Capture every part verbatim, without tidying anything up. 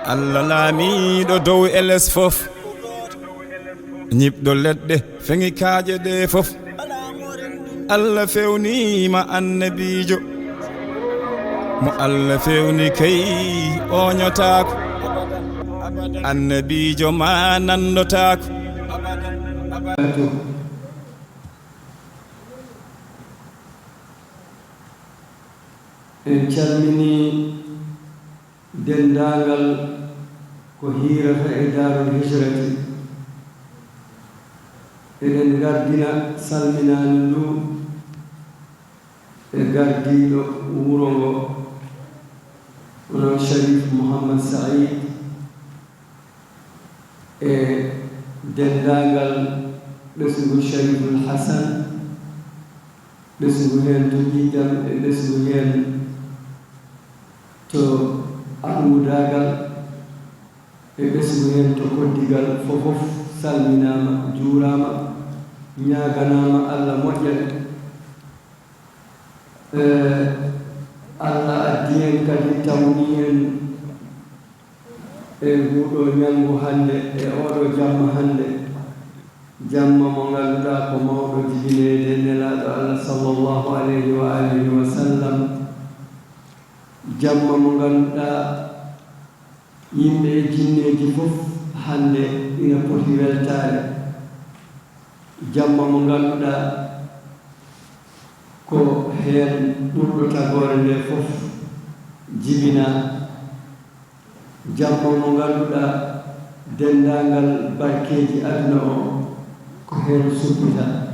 Allah laamiiɗo dow e les fof, ñiɓɗo leɗɗe, feŋi kaaƴe ɗe fof. Allah fewniima annabiijo, mo Allah fewni kay ooñotaako, annabiijo ma nandotaako. En calminii denndaangal ko hiirata e Daarul Hijrati. Eɗen ngardina salminaandu ndu e gardiiɗo wuro ngo, onon Sharif Mouhammad Saïd, e denndaangal ɓesngu Shariful Hasan, ɓesngu heen to Ƴiiƴam e ɓesngu heen to Almudaagal, e ɓesngu heen to Koddigal, fofof salminaama, juuraama, ñaaganaama Allah moƴƴere. E, Allah addi en kadi, tawni en e nguuɗoo ñalngu hannde, e ooɗoo jamma hannde, jamma mo ngannduɗaa ko mawɗo jibineede Nelaaɗo Allah sallallahu alayhi wa alihi wa sallam, jamma mo ngannduɗaa yimɓe e jinneeji fof hannde ina poti weltaare, jamma mo ngannduɗaa ko heen ɓurɗo tagoore nde fof jibinaa, jamma mo ngannduɗaa denndaangal barkeeji aduna o ko heen suppitaa.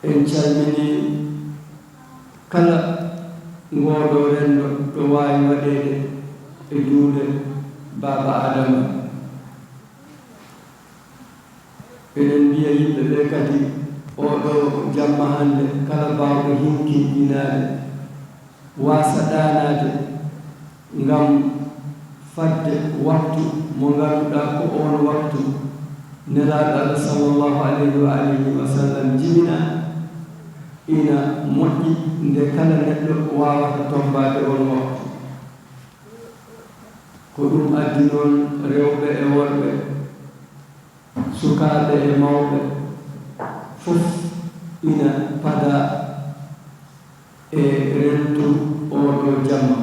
En calminii kala ngooɗoo renndo ɗo waawi waɗeede e juuɗe Baaba Aadama. Eɗen mbiya yimɓe ɓe kadi, ooɗoo jamma hannde, kala baawɗo hinkinɗinaade, waasa ɗaanaade ngam fadde waktu mo ngannduɗaa ko oon waktu Nelaaɗo Allah sallallahu alayhi wa alihi wa sallam jibinaa, ina moƴƴi nde kala neɗɗo waawata tommbaade oon waktu. Ko ɗum addi noon rewɓe e worɓe, sukaaɓe e mawɓe, fof ina padaa e rentu ooɗoo jamma.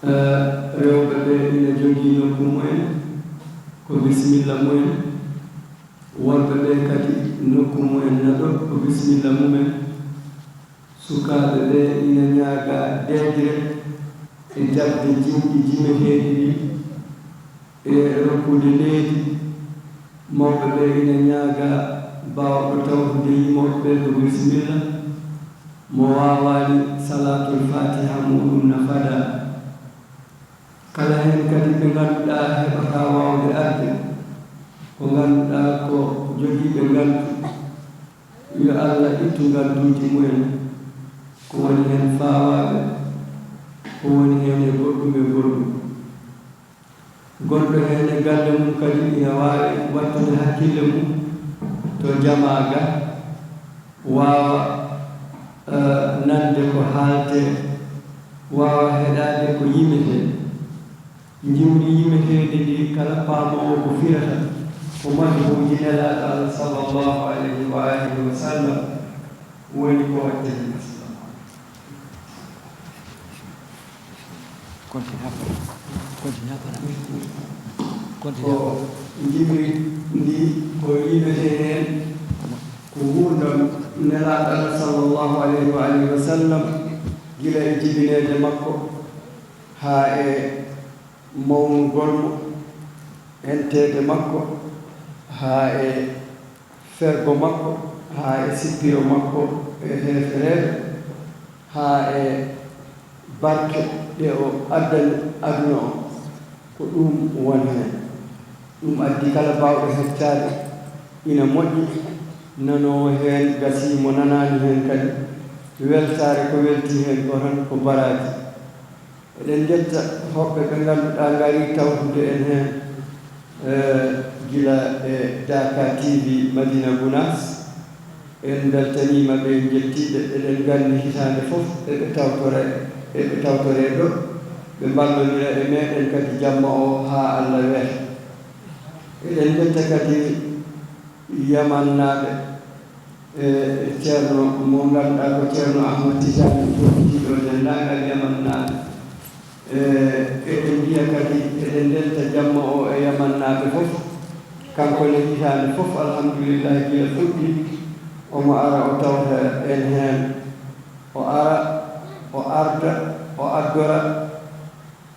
Eh, rewɓe ɓe ina njogii nokku mumen, ko bisimilla mumen. Worɓe ɓe kadi nokku mumen na ɗo, ko bisimilla mumen. Sukaaɓe ɓe ina ñaagaa deeƴre e jaɓde jimɗi jimeteeɗi ɗi e rokkude leydi. Mawɓe ɓe ina ñaagaa baawɗo tawtude yimooɓe ɓe ko bisimilla, mo waawaani Salaatul Faatiha muuɗum na fadaa. Kala heen kadi ɓe ngannduɗaa heɓataa waawde arde, ko ngannduɗaa ko jogiiɓe ngantu, yo Allah ittu ngantuuji mumen, ko woni heen faawaaɓe, ko woni heen e goɗɗum e goɗɗum. Gonɗo heen e galle mum kadi ina waawi wattude hakkille mum to jamaa ga, waawa, eh, nande ko haaltee, waawa heɗaade ko yimetee. Njimri yimeteeɗi ndi, kala paamoowo ko firata, ko madhuuji Nelaaɗo Allah sallallahu alayhi wa alihi wa sallam, woni ko waɗde heen. Continue après. Continue après. Continue. Ko njimri ndi, ko yimetee heen ko nguurndam Nelaaɗo Allah sallallahu alayhi wa alihi wa sallam, gila e jibineede makko haa e mawnugol mo, henteede makko, haa e fergo makko, haa e sippiro makko e heefereeɓe, haa e barke ɗe o addani aduna o, ko ɗum woni heen. Ɗum addi kala baawɗo heccaade ina moƴƴi, nanoowo heen gasii, mo nanaani heen kadi, weltaare ko weltii heen ko tan ko baraaji. Eɗen njetta hoɓɓe ɓe ngannduɗaa ngarii tawtude en heen, eh, gila e Daaka T V Madina Gunaas. En mbeltaniima ɓe, en njettii ɓe. Eɗen nganndi hitaande fof eɓe tawtora en. ɓe tawtoree ɗo, ɓe mballondira e meeɗen kadi jamma o haa Allah weeta. Eɗen mbetta kadi Yamannaaɓe, e Ceerno mo ngannduɗaa ko Ceerno Ahmad Tijani, toppitiiɗo denndaangal Yamannaaɓe. E eɗen mbiya kadi, eɗen ndenta jamma o e Yamannaaɓe fof. Kanko ne hitaande fof, alhamdulillahi, gila fuɗɗi, omo ara o tawta en heen. O ara, o arda, o addora,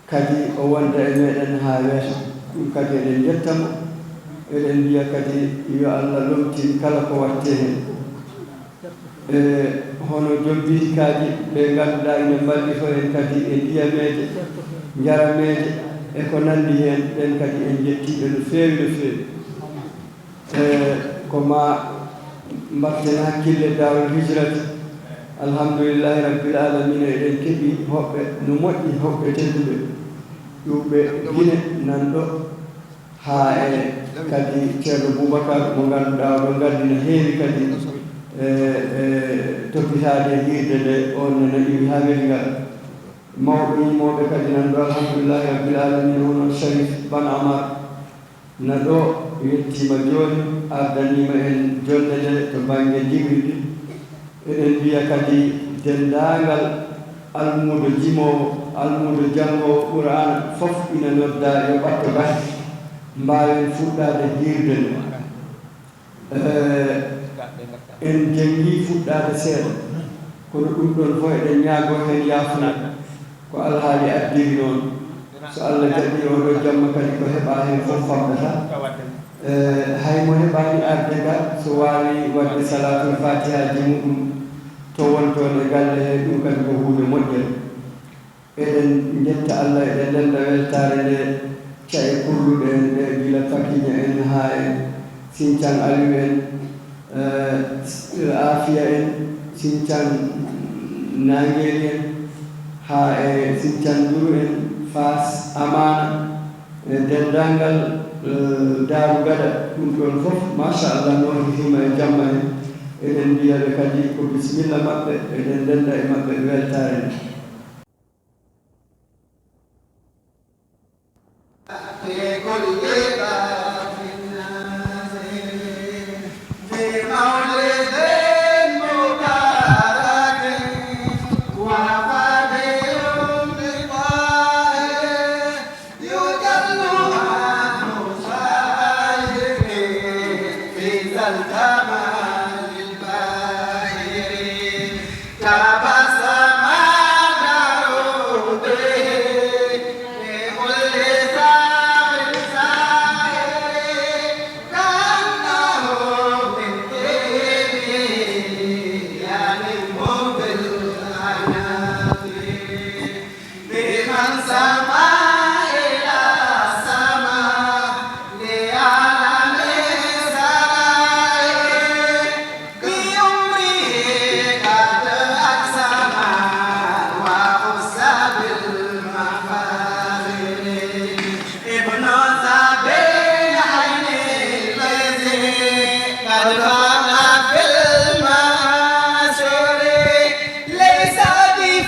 kadi o wonda e meeɗen haa weeta. Ɗum kadi eɗen njetta mo, eɗen mbiya kadi yo Allah lomtin kala ko waɗtee heen. E hono joom bitikaaji ɓe ngannduɗaa ina mballitoo en kadi e ndiyameeje, njarameeje, e ko nanndi heen, ɓeen kadi en njettii ɓe no feewi, no feewi. E ko ma mbaɗten hakkille Daarul Hijrati. Alhamdulillahi Rabbil Alamina, eɗen keɓi hoɓɓe no moƴƴi, hoɓɓe tedduɓe, iwɓe Gine nan ɗo, haa e kadi Ceerno Boubacar mo ngannduɗaa oɗo nganndi no heewi kadi e, e toppitaade hiirde nde, on ne no iwi haa Weli ngal. Mawɓe yimooɓe kadi nan ɗo, alhamdulillahi Rabbil Alamina, hono Sharif Ban Amar. Na ɗo yettiima jooni, ardaniima en jonnde nde to bannge diwri ndi. Eɗen mbiya kadi denndaangal almuudo jimoowo, almuudo janngoowo Qur'aana fof ina noddaa yo ɓatto bate, mbaawen fuɗɗaade hiirde nde. Eh, en njanngii fuɗɗaade seeɗa, kono ɗum ɗoon fof eɗen ñaagoo heen yaafuya. Ko alhaali addiri noon, so Allah jaɓii oo ɗoo jamma kadi ko heɓaa heen fof famɗata. Eh, hay mo heɓaani arde ga, so waawii waɗde salaatul faatihaaji muɗum to won toon e galle hee, ɗum kadi ko huunde moƴƴere. Eɗen njetta Allah, eɗen ndennda weltaare nde, ca'e kurluɗe en ɗe, gila Fakiña en haa e Siñcang Aliw en, eh, Aafiya en, Siñcang Naangeeri en, haa e Siñcang Nduru en, Faas, Amaana, e denndaangal, eh, Daaru Gada, ɗum ɗoon fof, machallah, no hitiima e jamma heen. Eɗen mbiya ɓe kadi ko bisimilla maɓɓe, eɗen ndennda e maɓɓe weltaare nde.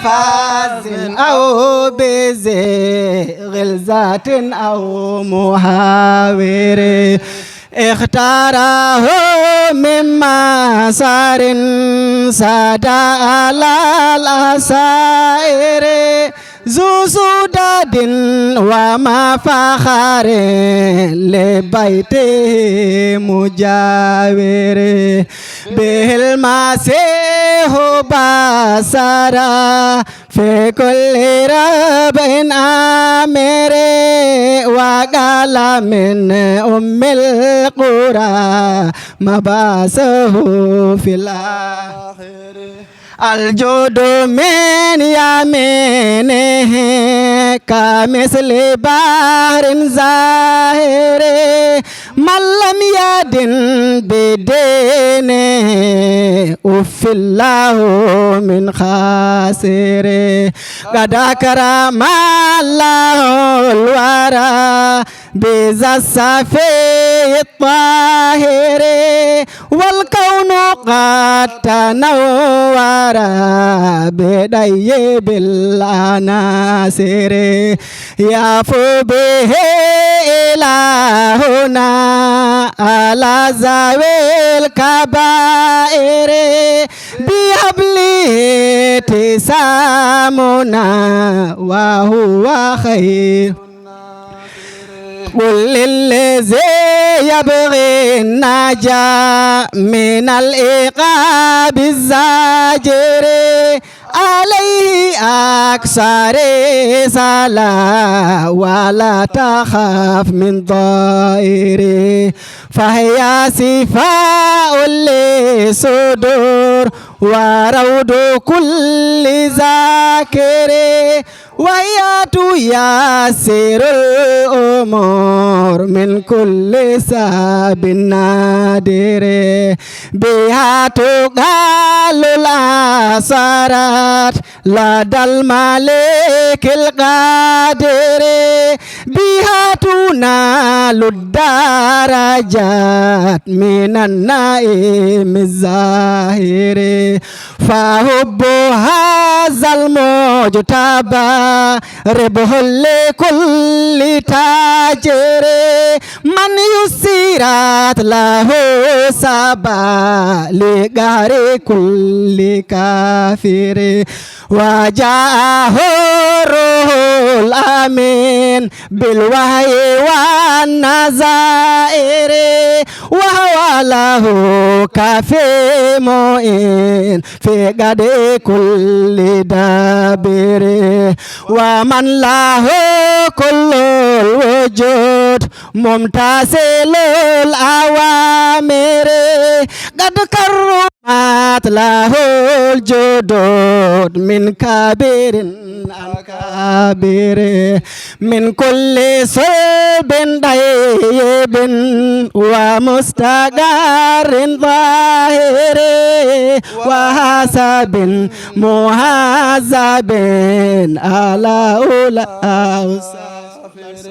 فاز أو بزي غلزة أو محاور. اختاره من مسار ساد على الأسائر، ذو سداد ومفخر لبيته مجاور. به المسيح بصر في كل ربع آمر، وقال من أم القرى مبعثه في الآخر. الجود من يمينه كمثل بحر زاهر، من لم يدن بدينه أف له من خاسر. قد أكرم الله الورى بذا الصفي الطاهر، والكون قد تنور بطيب العناصر. يعفو به إلهنا على ذوي الكبائر، بحبله اعتصامنا وهو خير. قل للذي يبغي النجاة من العقاب الزاجر، عليه أكثر صلاة ولا تخف من ضائر، فهي شفاء للصدور وروض كل ذاكر، وهي تيسر الأمور من كل صعب نادر، بها تقال العثرات لدى الملك القادر، بها تنال الدرجات من النعيم الظاهر. فحب هذا المجتبى ربح لكل تاجر، من يسرت له سبا لقهر كل كافر. وجاءه الروح الأمين بالوحي والنذائر، وهو له كافي معين في قدر كل دابر، ومن له كل الوجود ممتثل الأوامر، قد كرمت له الجدود من كبير عن كبير، من كل صلب طيب ومستقر ظاهر، وحسب مهذب على أولى أوصاف. الحمد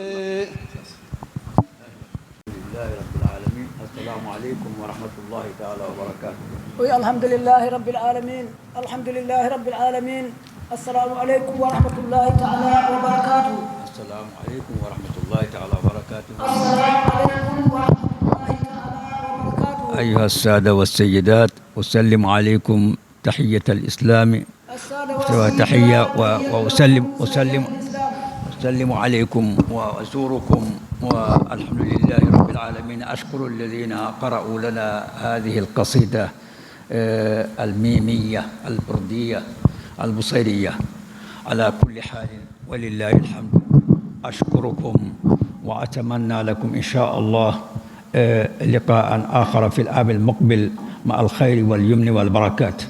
لله رب العالمين. السلام عليكم ورحمة الله تعالى وبركاته. Oui, alhamdulillahi rabbil alamin. Alhamdulillahi rabbil alamin. Assalamu alaikum wa rahmatullahi ta'ala wa barakatuh. السلام عليكم ورحمة الله تعالى وبركاته. Assalamu alaikum wa rahmatullahi ta'ala wa barakatuh. أيها السادة والسيدات، أسلم عليكم تحية الإسلام، وتحية و-، وأسلم، أسلم، أسلم عليكم وأزوركم، والحمد لله رب العالمين. أشكر الذين قرأوا لنا هذه القصيدة، آه، الميمية البردية البصيرية. على كل حال، ولله الحمد. أشكركم وأتمنى لكم إن شاء الله، آه، لقاء آخر في العام المقبل مع الخير واليمن والبركات.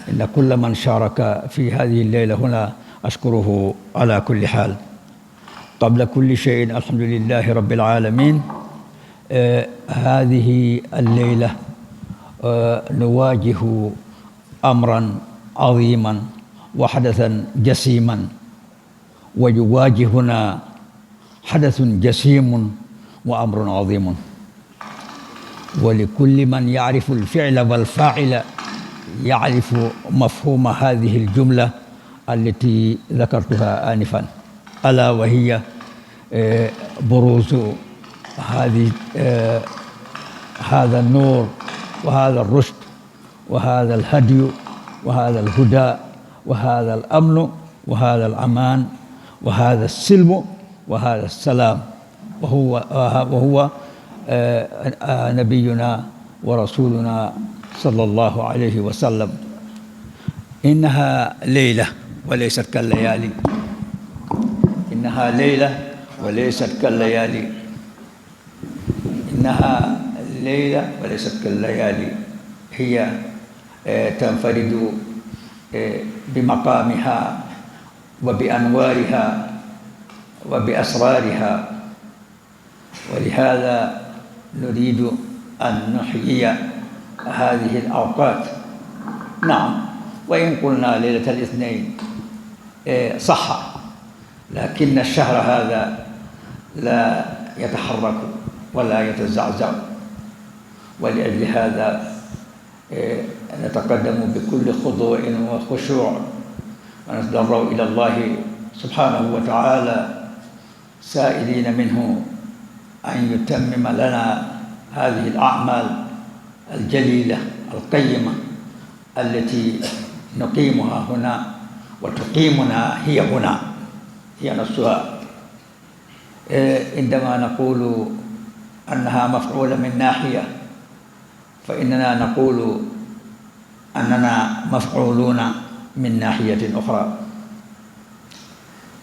إن كل من شارك في هذه الليلة هنا أشكره على كل حال. قبل كل شيء، الحمد لله رب العالمين. آه، هذه الليلة، آه، نواجه أمرا عظيما وحدثا جسيما، ويواجهنا حدث جسيم وأمر عظيم. ولكل من يعرف الفعل والفاعل يعرف مفهوم هذه الجملة التي ذكرتها آنفا، ألا وهي، آه، بروز هذه، آه، هذا النور وهذا الرشد وهذا الهدي وهذا الهدى وهذا الأمن وهذا الأمان وهذا السلم وهذا السلام، وهو، وهو، آه، آه، نبينا ورسولنا صلى الله عليه وسلم. إنها ليلة وليست كالليالي. إنها ليلة وليست كالليالي. إنها ليلة وليست كالليالي. هي، آه، تنفرد، آه، بمقامها وبأنوارها وبأسرارها، ولهذا نريد أن نحيي هذه الأوقات. نعم، وإن قلنا ليلة الاثنين، إيه، صح، لكن الشهر هذا لا يتحرك ولا يتزعزع. ولأجل هذا، إيه، نتقدم بكل خضوع وخشوع ونتضرع إلى الله سبحانه وتعالى سائلين منه أن يتمم لنا هذه الأعمال الجليلة القيمة التي نقيمها هنا وتقيمنا هي هنا، هي نفسها. إيه، عندما نقول أنها مفعولة من ناحية، فإننا نقول أننا مفعولون من ناحية أخرى،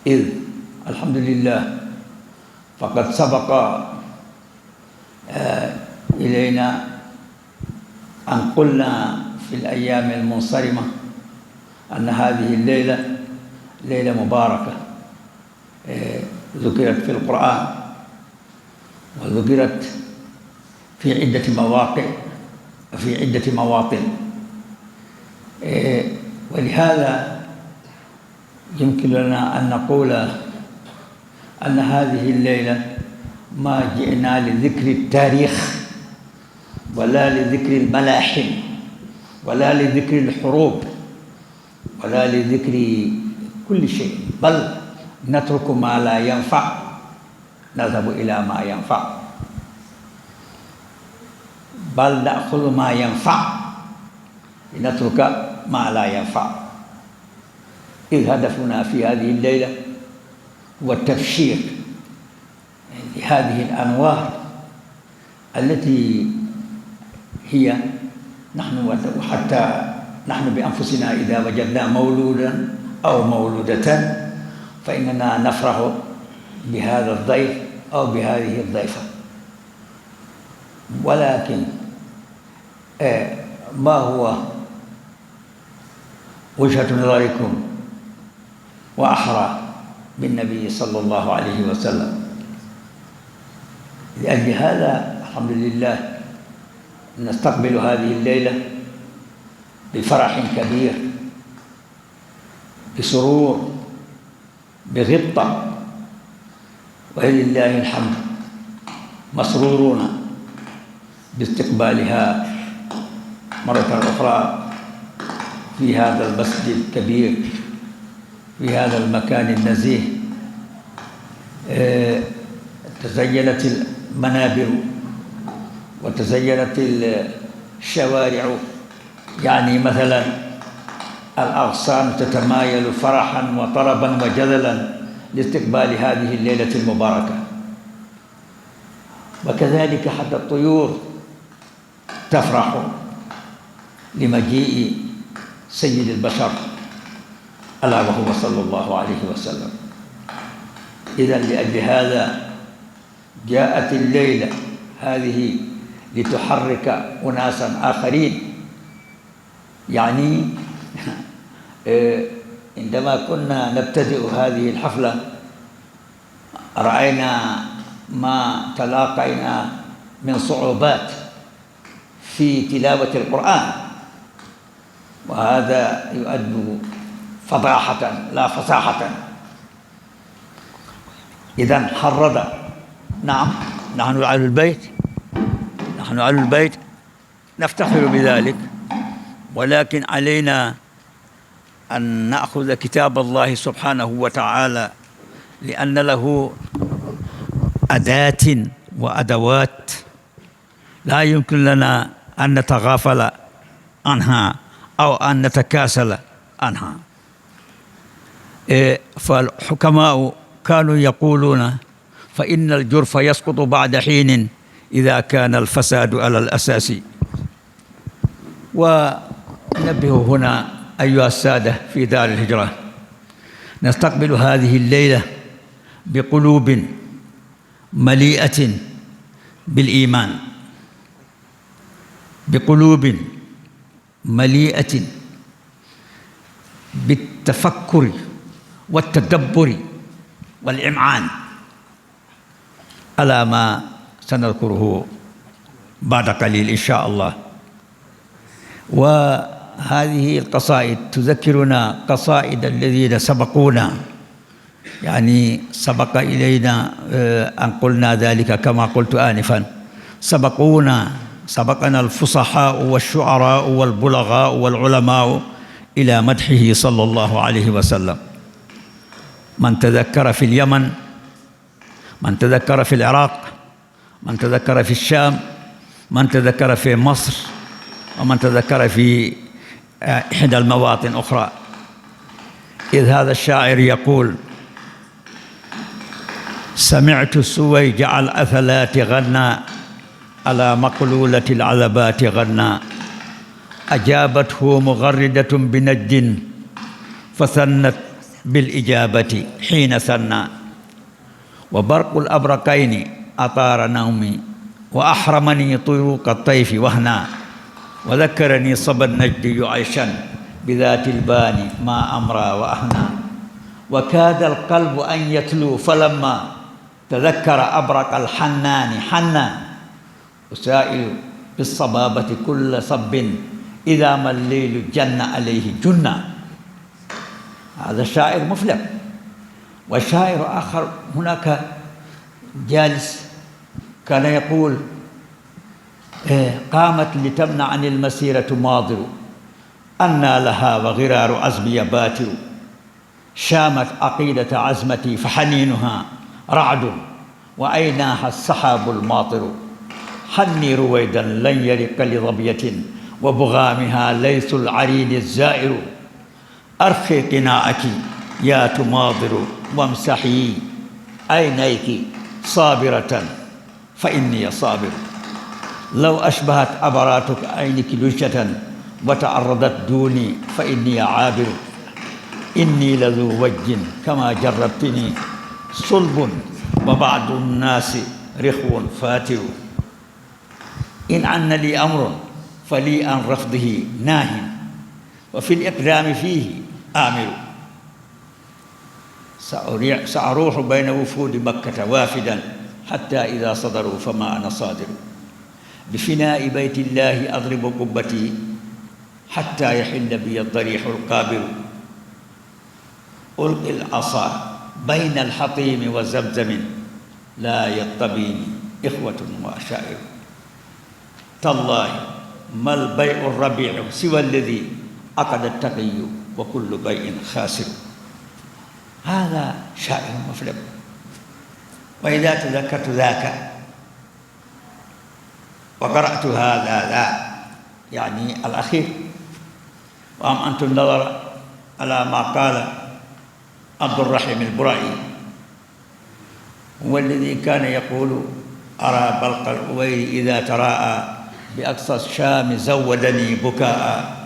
إذ الحمد لله فقد سبق، آه، إلينا أن قلنا في الأيام المنصرمة أن هذه الليلة ليلة مباركة، آه، ذكرت في القرآن وذكرت في عدة مواقع، في عدة مواطن. إيه، ولهذا يمكن لنا أن نقول أن هذه الليلة ما جئنا لذكر التاريخ ولا لذكر الملاحم ولا لذكر الحروب ولا لذكر كل شيء، بل نترك ما لا ينفع، نذهب إلى ما ينفع، بل نأخذ ما ينفع، نترك ما لا ينفع، إذ هدفنا في هذه الليلة هو التبشير لهذه الأنوار التي هي نحن وت-، وحتى نحن بأنفسنا إذا وجدنا مولودا أو مولودة فإننا نفرح بهذا الضيف أو بهذه الضيفة. ولكن، آه، ما هو وجهة نظركم وأحرى بالنبي صلى الله عليه وسلم؟ لأجل هذا، الحمد لله، نستقبل هذه الليلة بفرح كبير، بسرور، بغبطة، ولله الحمد، مسرورون باستقبالها مرة أخرى في هذا المسجد الكبير، في هذا المكان النزيه. آه، تزينت المنابر وتزينت الشوارع، يعني مثلًا الأغصان تتمايل فرحا وطربا وجدلا لاستقبال هذه الليلة المباركة، وكذلك حتى الطيور تفرح لمجيء سيد البشر ألا وهو صلى الله عليه وسلم. إذن لأجل هذا جاءت الليلة هذه لتحرك أناسا آخرين. يعني، آه، عندما كنا نبتدئ هذه الحفلة رأينا ما تلاقينا من صعوبات في تلاوة القرآن، وهذا يؤدي فضاحة لا فصاحة. إذن حرض، نعم، نحن أهل البيت، نحن أهل البيت نفتخر بذلك، ولكن علينا أن نأخذ كتاب الله سبحانه وتعالى، لأن له أداة وأدوات لا يمكن لنا أن نتغافل عنها أو أن نتكاسل عنها. إيه، فالحكماء كانوا يقولون: "فإن الجرف يسقط بعد حين إذا كان الفساد على الأساس". ونبه هنا أيها السادة في دار الهجرة، نستقبل هذه الليلة بقلوب مليئة بالإيمان، بقلوب مليئة بالتفكر والتدبر والإمعان، على ما سنذكره بعد قليل إن شاء الله. وهذه القصائد تذكرنا قصائد الذين سبقونا يعني سبق إلينا، آه، أن قلنا ذلك كما قلت آنفا. سبقونا، سبقنا الفصحاء والشعراء والبلغاء والعلماء إلى مدحه صلى الله عليه وسلم. من تذكر في اليمن، من تذكر في العراق، من تذكر في الشام، من تذكر في مصر، ومن تذكر في، آه، إحدى المواطن أخرى. إذ هذا الشاعر يقول: سمعت سويجع الأثلات غنى، على مقلولة العذبات غنى، أجابته مغردة بنجد، فثنت بالإجابة حين ثنى. وبرق الأبرقين أطار نومي، وأحرمني طروق الطيف وهنا، وذكرني صبا النجدي عيشا، بذات الباني ما أمرى وأهنى. وكاد القلب أن يتلو، فلما تذكر أبرق الحنان حنى. أسائل بالصبابة كل صب، إذا ما الليل جن عليه جنى. هذا شاعر مفلق. وشاعر آخر هناك جالس كان يقول: إيه، قامت لتمنعني المسيرة ماضر، أنى لها وغرار عزمي باتر، شامت عقيدة عزمتي فحنينها رعد، وعيناها السحاب الماطر. حني رويدا لن يرق لظبية، وبغامها ليث العرين الزائر. أرخي قناعك يا تماضر، وامسحي عينيك صابرة فإني صابر. لو أشبهت عبراتك عينك لجة وتعرضت دوني فإني عابر. إني لذو وج كما جربتني صلب، وبعض الناس رخو فاتر. إن عن لي أمر فلي عن رفضه ناه، وفي الإقدام فيه آمر. سأريع-، سأروح بين وفود مكة وافدا، حتى إذا صدروا فما أنا صادر. بفناء بيت الله أضرب قبتي، حتى يحل بي الضريح القابر. ألقي العصا بين الحطيم وزمزم، لا يطبيني إخوة وعشائر. تالله ما البيع الربيع سوى الذي عقد التقي، وكل بيع خاسر. هذا شاعر مفلق. وإذا تذكرت ذاك وقرأت هذا ذا، يعني الأخير، وأمعنت النظر على ما قال عبد الرحيم البرعي، هو الذي كان يقول: أرى برق الأوير إذا تراءى بأقصى الشام زودني بكاء.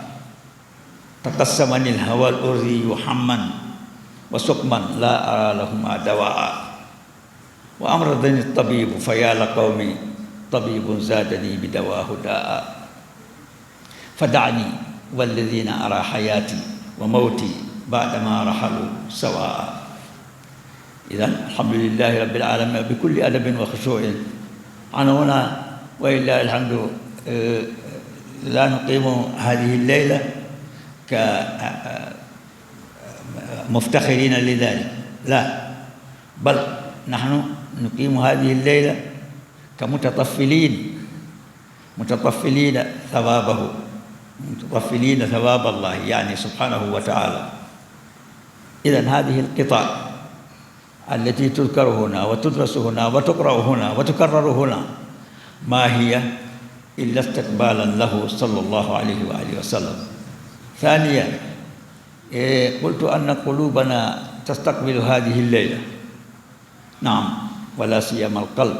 تقسمني الهوى الأرضي حما وسقما لا أرى لهما دواء. وأمرضني الطبيب فيا لقومي طبيب زادني بدواه داء. فدعني والذين أرى حياتي وموتي بعدما رحلوا سواء. إذن الحمد لله رب العالمين بكل أدب وخشوع. أنا هنا ولله الحمد، آه، لا نقيم هذه الليلة ك، آه، مفتخرين لذلك، لا، بل نحن نقيم هذه الليلة كمتطفلين، متطفلين ثوابه، متطفلين ثواب الله، يعني سبحانه وتعالى. إذن هذه القطع التي تذكر هنا وتدرس هنا وتقرأ هنا وتكرر هنا، ما هي إلا استقبالا له صلى الله عليه وآله وسلم. ثانيا، إيه، قلت أن قلوبنا تستقبل هذه الليلة. نعم، ولا سيما القلب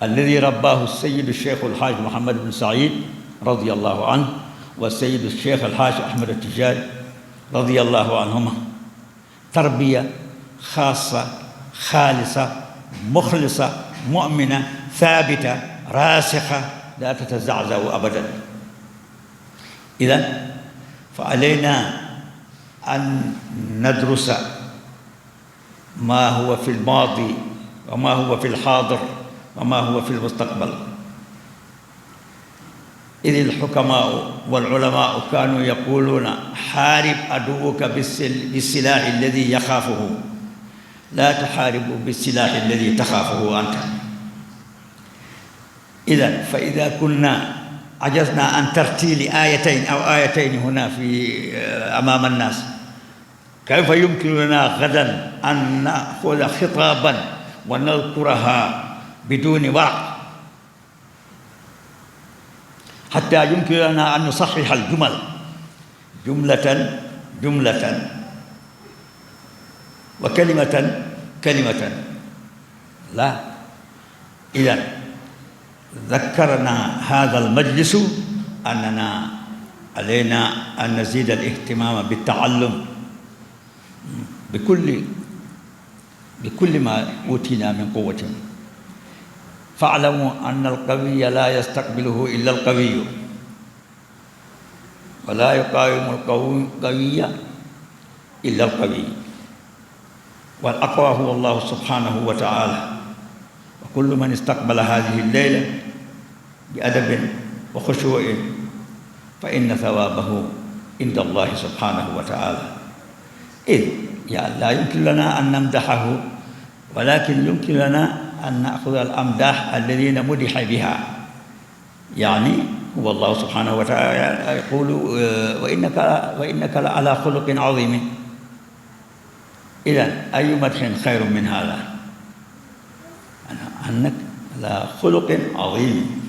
الذي رباه السيد الشيخ الحاج محمد بن سعيد رضي الله عنه، والسيد الشيخ الحاج أحمد التجاري رضي الله عنهما. تربية خاصة، خالصة، مخلصة، مؤمنة، ثابتة، راسخة، لا تتزعزع أبدا. إذن فعلينا أن ندرس ما هو في الماضي، وما هو في الحاضر، وما هو في المستقبل. إذ الحكماء والعلماء كانوا يقولون: حارب عدوك بالسل-، بالسلاح الذي يخافه، لا تحاربوا بالسلاح الذي تخافه أنت. إذن فإذا كنا عجزنا عن ترتيل آيتين أو آيتين هنا في، آه، أمام الناس، كيف يمكن لنا غدا أن نأخذ خطابا ونذكرها بدون ورق؟ حتى يمكن لنا أن نصحح الجمل جملة جملة وكلمة كلمة. لا. إذن ذكرنا هذا المجلس أننا علينا أن نزيد الاهتمام بالتعلم بكل، بكل ما أوتينا من قوة. فاعلموا أن القوي لا يستقبله إلا القوي، ولا يقاوم القوي، القوي إلا القوي، والأقوى هو الله سبحانه وتعالى. وكل من استقبل هذه الليلة بأدب وخشوع فإن ثوابه عند الله سبحانه وتعالى. إذ، يعني، لا يمكن لنا أن نمدحه، ولكن يمكن لنا أن نأخذ الأمداح الذين مدح بها. يعني، هو الله سبحانه وتعالى يقول، آه، "وإنك، وإنك لعلى خلق عظيم". إذن أي مدح خير من هذا؟ أنك على خلق عظيم.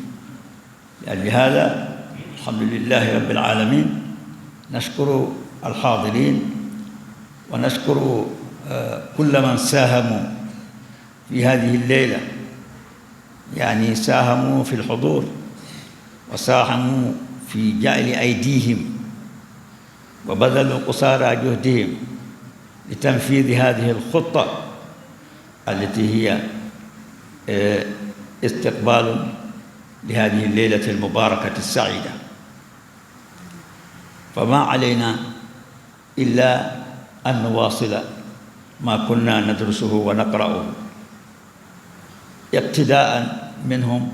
لأجل هذا، الحمد لله رب العالمين، نشكر الحاضرين، ونشكر، آه، كل من ساهموا في هذه الليلة، يعني ساهموا في الحضور، وساهموا في جعل أيديهم، وبذلوا قصارى جهدهم لتنفيذ هذه الخطة التي هي، آه، استقبال لهذه الليلة المباركة السعيدة. فما علينا إلا أن نواصل ما كنا ندرسه ونقرأه اقتداء منهم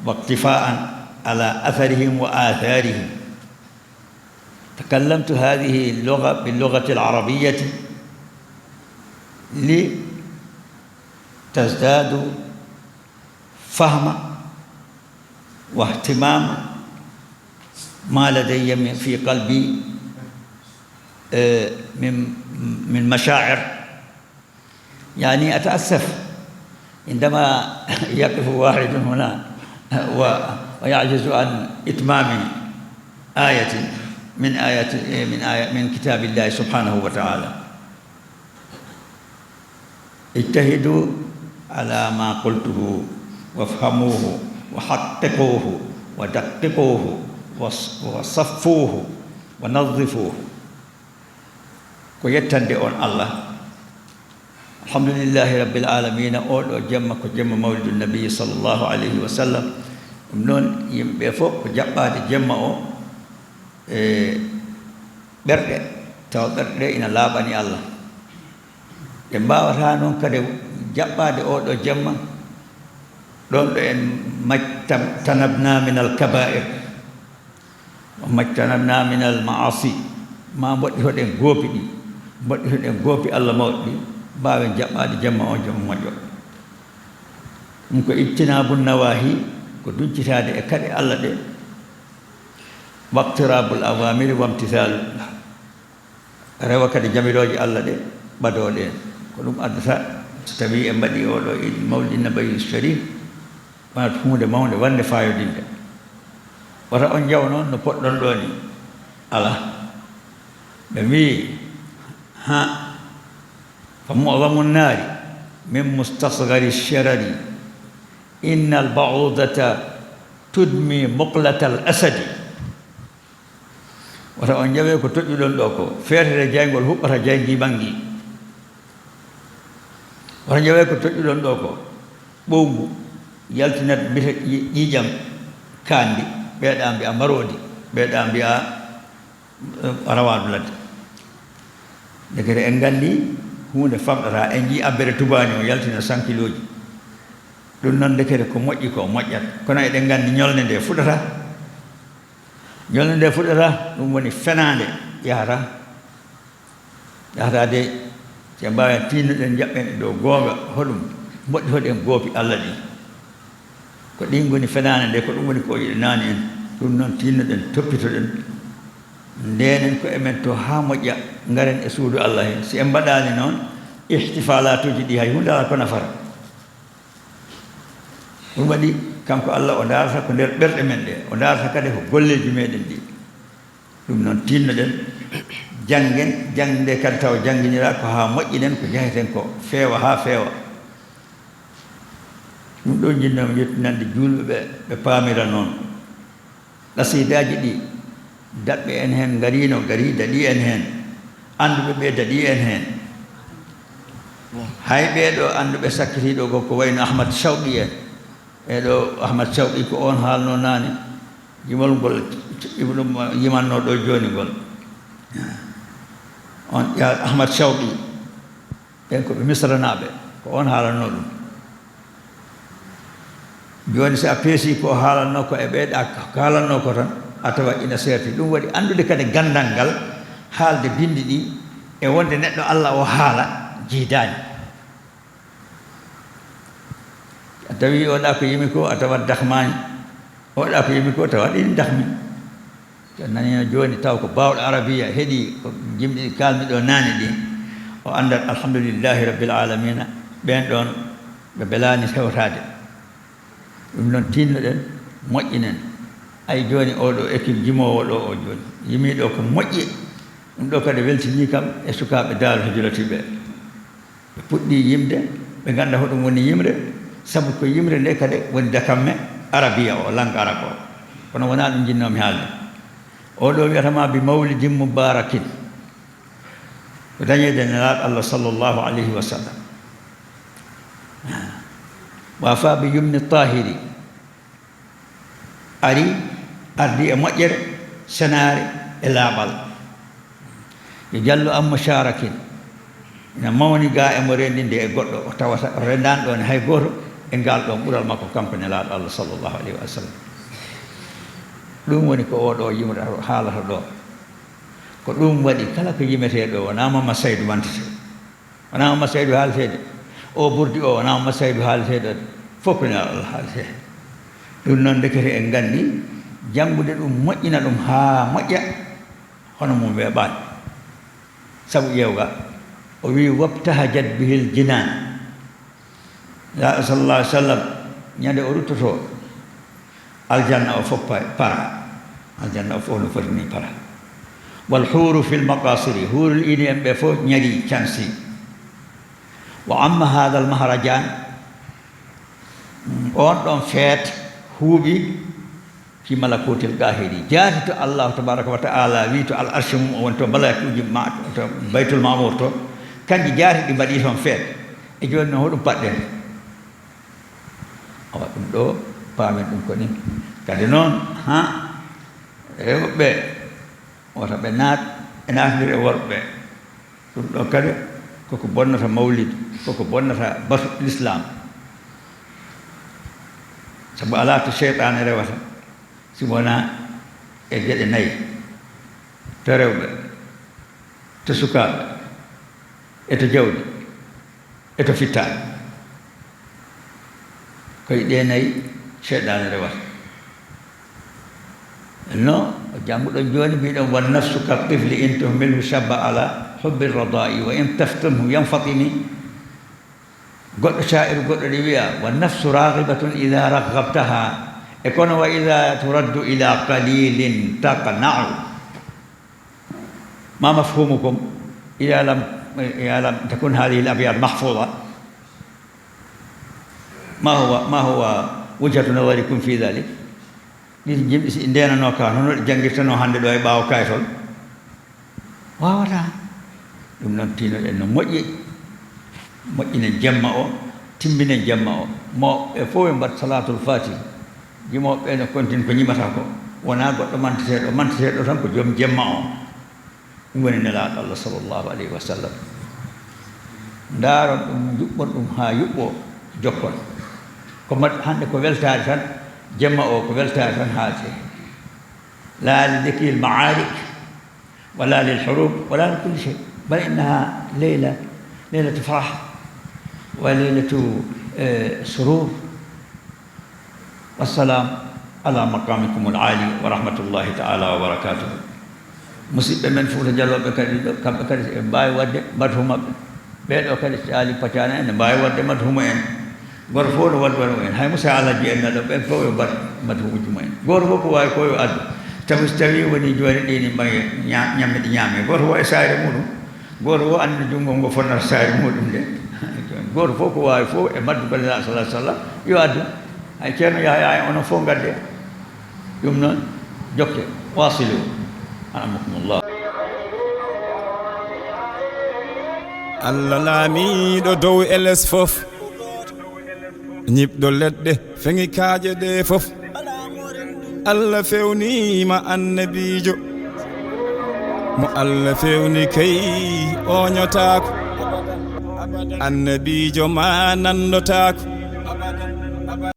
واقتفاء على أثرهم وآثارهم. تكلمت هذه اللغة باللغة العربية لتزدادوا فهما واهتماما ما لدي من، في قلبي، آه، من، من مشاعر. يعني، أتأسف عندما يقف واحد هنا و-، ويعجز عن إتمام آية من آيات، من آية، من كتاب الله سبحانه وتعالى. اجتهدوا على ما قلته وافهموه وحققوه ودققوه وص-، وصفوه ونظفوه. Ko yettande on Allah. Alhamdulillahi Rabbil Alamina, oo ɗoo jemma ko jemma Mawlidu Nabi sallallahu alayhi wa sallam. Ɗum noon, yimɓe ɓee fof ko jaɓɓaade jemma o e ɓerɗe, tawa ɓerɗe ɗe ina laaɓani Allah. Ɓe mbaawataa noon kadi jaɓɓaade oo ɗoo jemma, ɗoon ɗo en majtam-, tanabna min al kabair, wa majtanabna min al maasi, ma mboɗɗi hoɗen goopi ɗi, mboɗɗi hoɗen goopi Allah mawɗi ɗi, mbaawen jaɓɓaade jemma o jemma moƴƴo. Ɗum ko ijtinaabu nawahi, ko duncitaade e kaɗe Allah ɗe, waqtirabul awamiri wamtisaalu. Rewa kadi jamirooje Allah ɗe ɓadooɗe en. Ko ɗum addata, so tawii en mbaɗii oo ɗoo Iid Mawlid Nabawi Sharif, wonat huunde mawnde wonnde faayodinde. Wata on njaw noon no poɗɗon ɗoo ni. Alaa. Ɓe mbii, ha, fa mu'zamu nnaari min mustasgari sharari, inna al-ba'udata tudmi muqlata al-asadi. Wata on njawe ko toƴƴuɗon ɗoo ko, feetere jayngol huɓɓata jayngii ɓanngii. Wata njawe ko toƴƴuɗon ɗoo ko, ɓowngu yaltinat mbite ƴi-, ƴiiƴam kaanɗi, ɓeeɗa mbiya maroodi, ɓeeɗa mbiya, eh, rawaandu ladde. Ndekete en nganndi huunde famɗata, en njii abbere tubaani o yaltina sankilooji. Ɗum noon ndekete ko moƴƴi ko moƴƴat. Kono eɗen nganndi ñolde nde fuɗata. Ñolde nde fuɗata, ɗum woni fenaande yahata, yahata de Si en mbaawii, tinnoɗen, njaɓɓen e dow goonga, hoɗum, moƴƴi hoɗen goopi Allah ɗin. Ko ɗin ngoni fenaande nde, ko ɗum woni ko o yiɗanaani en. Ɗum noon, tinnoɗen, toppitoɗen, ndeenen ko'e men to haa moƴƴa, ngaren e suudu Allah hee. Si en mbaɗaani noon, ihtifaalaatuuji ɗi hay huunde alaa ko nafata. Ɗum waɗi, kanko Allah, o ndaarata ko nder ɓerɗe men ɗe, o ndaarata kadi ko golleeji meɗen ɗi. Ɗum noon, tinnoɗen, janngen, jannde kadi taw jannginiraa ko haa moƴƴinen ko njaheten ko, feewa haa feewa. Ɗum ɗo njinnoomi yettinande juulɓe ɓe, ɓe paamira noon. Qasiidaaji ɗi, daɗɓe en heen ngariino, gari daɗi en heen. Annduɓe ɓe daɗi en heen. Hay ɓee ɗo annduɓe sakkitiiɗo ko, ko wayno Ahmad Shawqi en. Ɓee ɗo Ahmad Shawqi ko oon haalnoo naane. Jimol ngol Ibnu yimanno ɗo jooni ngol. On ƴeewa Ahmad Shawqi. Ɓen ko ɓe Misranaaɓe, ko oon haalanno ɗum. Jooni, si a peesii ko haalanno ko e ɓee ɗa, ko haalanno ko tan, a tawa ina seerti. Ɗum waɗi anndude kadi ganndal ngal, haalde binndi ɗi, e wonde neɗɗo Allah o haala, jiidaani. A tawi oɗa ko yimi ko, a tawat dahmaani. Oɗa ko yimi ko, tawat ina dahmi. So naniino jooni taw ko baawɗo arabiya, heɗii ko jimɗi ɗi kaalmi ɗo naane ɗi, o anndat alhamdulillahi rabbil alamina, ɓeen ɗoon ɓe mbelaani hewtaade. Ɗum noon, tinnoɗen, moƴƴinen. Ay jooni, oo ɗo équipe jimoowo ɗo o jooni, yimii ɗo ko moƴƴi. Ɗum ɗo kadi weltinii kam e sukaaɓe Daaru Hijrati ɓe. Ɓe puɗɗii yimde, ɓe ngannda hoɗum woni yimre, sabu ko yimre nde kadi woni dakamme arabiya o, langue arabe o. Kono wonaa ɗum njinnoomi haalde. Oo ɗo wiyata ma bi mawlidin mubarakin. Ko dañeede Nelaaɗo Allah sallallahu alayhi wa sallam. Wafa bi yumni tahiri. Ari, ardi e moƴƴere, senaare e laaɓal. Yo jallu an musharakin. Ina mawni ga e mo renndinde e goɗɗo, o tawata o renndaani ɗoon hay gooto e ngaal ɗoon ɓural makko, kanko Nelaaɗo Allah sallallahu alayhi wa sallam. Ɗum woni ko oo ɗo yimre haalata ɗo. Ko ɗum waɗi kala ko yimetee ɗo, wonaa Mama Saydu wantete. Wonaa Mama Saydu haalteede. O burdi o, wonaa Mama Saydu haalteede. Fof ko Nelaaɗo Allah haalteede. Ɗum noon, ndekete en nganndi, janngude ɗum, moƴƴina ɗum haa moƴƴa, hono mum weeɓaani. Sabu ƴeewga, o wii, "Wabtahajat bihil jinaan." Nelaaɗo sallallahu alaihi wasallam, ñande o ruttoto, aljanna o fof pa-, para. Aljanna o fof no foti ni para. "Wal huru fil maqasiri." Hurul ini en ɓe fof ñari cansi. "Wa amma hadal mahrajan." On ɗon feet huuɓi fi malakutil qahiri. Jaati to Allahu tabaraka wa ta'ala wi to al arshi mum o woni to malakuuji ma-, to Baytul Ma'mur to. Kanji jaati ɗi mbaɗi toon feet. E jooni noon hoɗum paɗɗen? Awa ɗum ɗo paamen ɗum ko ni. Kadi noon, ha, rewɓe, wota ɓe naat, ɓe naatndir e worɓe. Ɗum ɗo kadi koko bonnata mawlid, koko bonnata batu l'islam. Sabu alaa to seytaane rewata si wonaa e geɗe nayi, to rewɓe, to sukaaɓe, e to jawdi, e to fittaandu. Ko e ɗee nayi seytaane rewata. No jannguɗon jooni, mbiɗon, "Wan nafsu ka tifli in tuhmilhu shabba ala hubbi radai wa in taftimhu yanfatimi." Goɗɗo shaa'iru goɗɗo ɗi wiya, "Wan nafsu raghibatun idha raghabtaha." E kono, "Wa idha turaddu ila qalilin taqna'u." ما مفهومكم إذا لم، إذا لم تكن هذه الأبيات محفوظة؟ ما هو، ما هو وجهة نظركم في ذلك؟ Ɗi jimɗi si ɗi ndeenanoo ka, hono ɗi janngirtanoo hannde ɗo e ɓaawo kaytol? Waawataa. Ɗum noon, tiinoɗen no moƴƴi. Moƴƴinen jemma o, timminen jemma o. Mawɓe fof ɓe mbaɗ Salaatul Faatihi. Jimooɓe ɓe no kontin ko ñimata ko. Wonaa goɗɗo manteteeɗo, manteteeɗo tan ko joom jemma o. Ɗum woni Nelaaɗo Allah, sallallahu alayhi wa sallam. Ndaaron ɗum, njuɓɓon ɗum haa yuɓɓoo, jokkon. Ko mbaɗ-, hannde ko weltaare tan, jemma o ko weltaare tan haaletee. لا لذكر المعارك، ولا للحروب، ولا لكل شيء، بل إنها ليلة ليلة فرح وليلة، آه، سرور. والسلام على مقامكم العالي ورحمة الله تعالى وبركاته. Musidɓe men Fuuta Jalooɓe kadi ɗo, kamɓe kadi ɓe mbaawi waɗde madhu maɓɓe. Ɓee ɗo kadi si Ali Pacana en ne mbaawi waɗde madhu mumen. Gooto fof no waɗi madhu mumen. Hay Musa Alhaji en ne ɗo, ɓen fof yo mbaɗ madhuuji mumen. Gooto fof ko waawi ko yo addu. Tawi so tawi woni jooni ɗi ni mbayi ña-, ñamme ɗi ñaame. Gooto fof e saayre muɗum. Gooto fof anndi junngo ngo fonnata saayre muɗum nde. Gooto fof ko waawi fof e maddu Nulaaɗo sallallahu alaihi wasallam yo addu. Hay Ceerno Yahya en, onon fof ngadde. Ɗum noon, jokke, wasilu. Arhamakumullah. Allah laamiiɗo dow e les fof, ñiɓɗo leɗɗe, feŋi kaaƴe ɗe fof. Allah fewniima annabiijo, mo Allah fewni kay ooñotaako. Annabiijo ma nandotaako,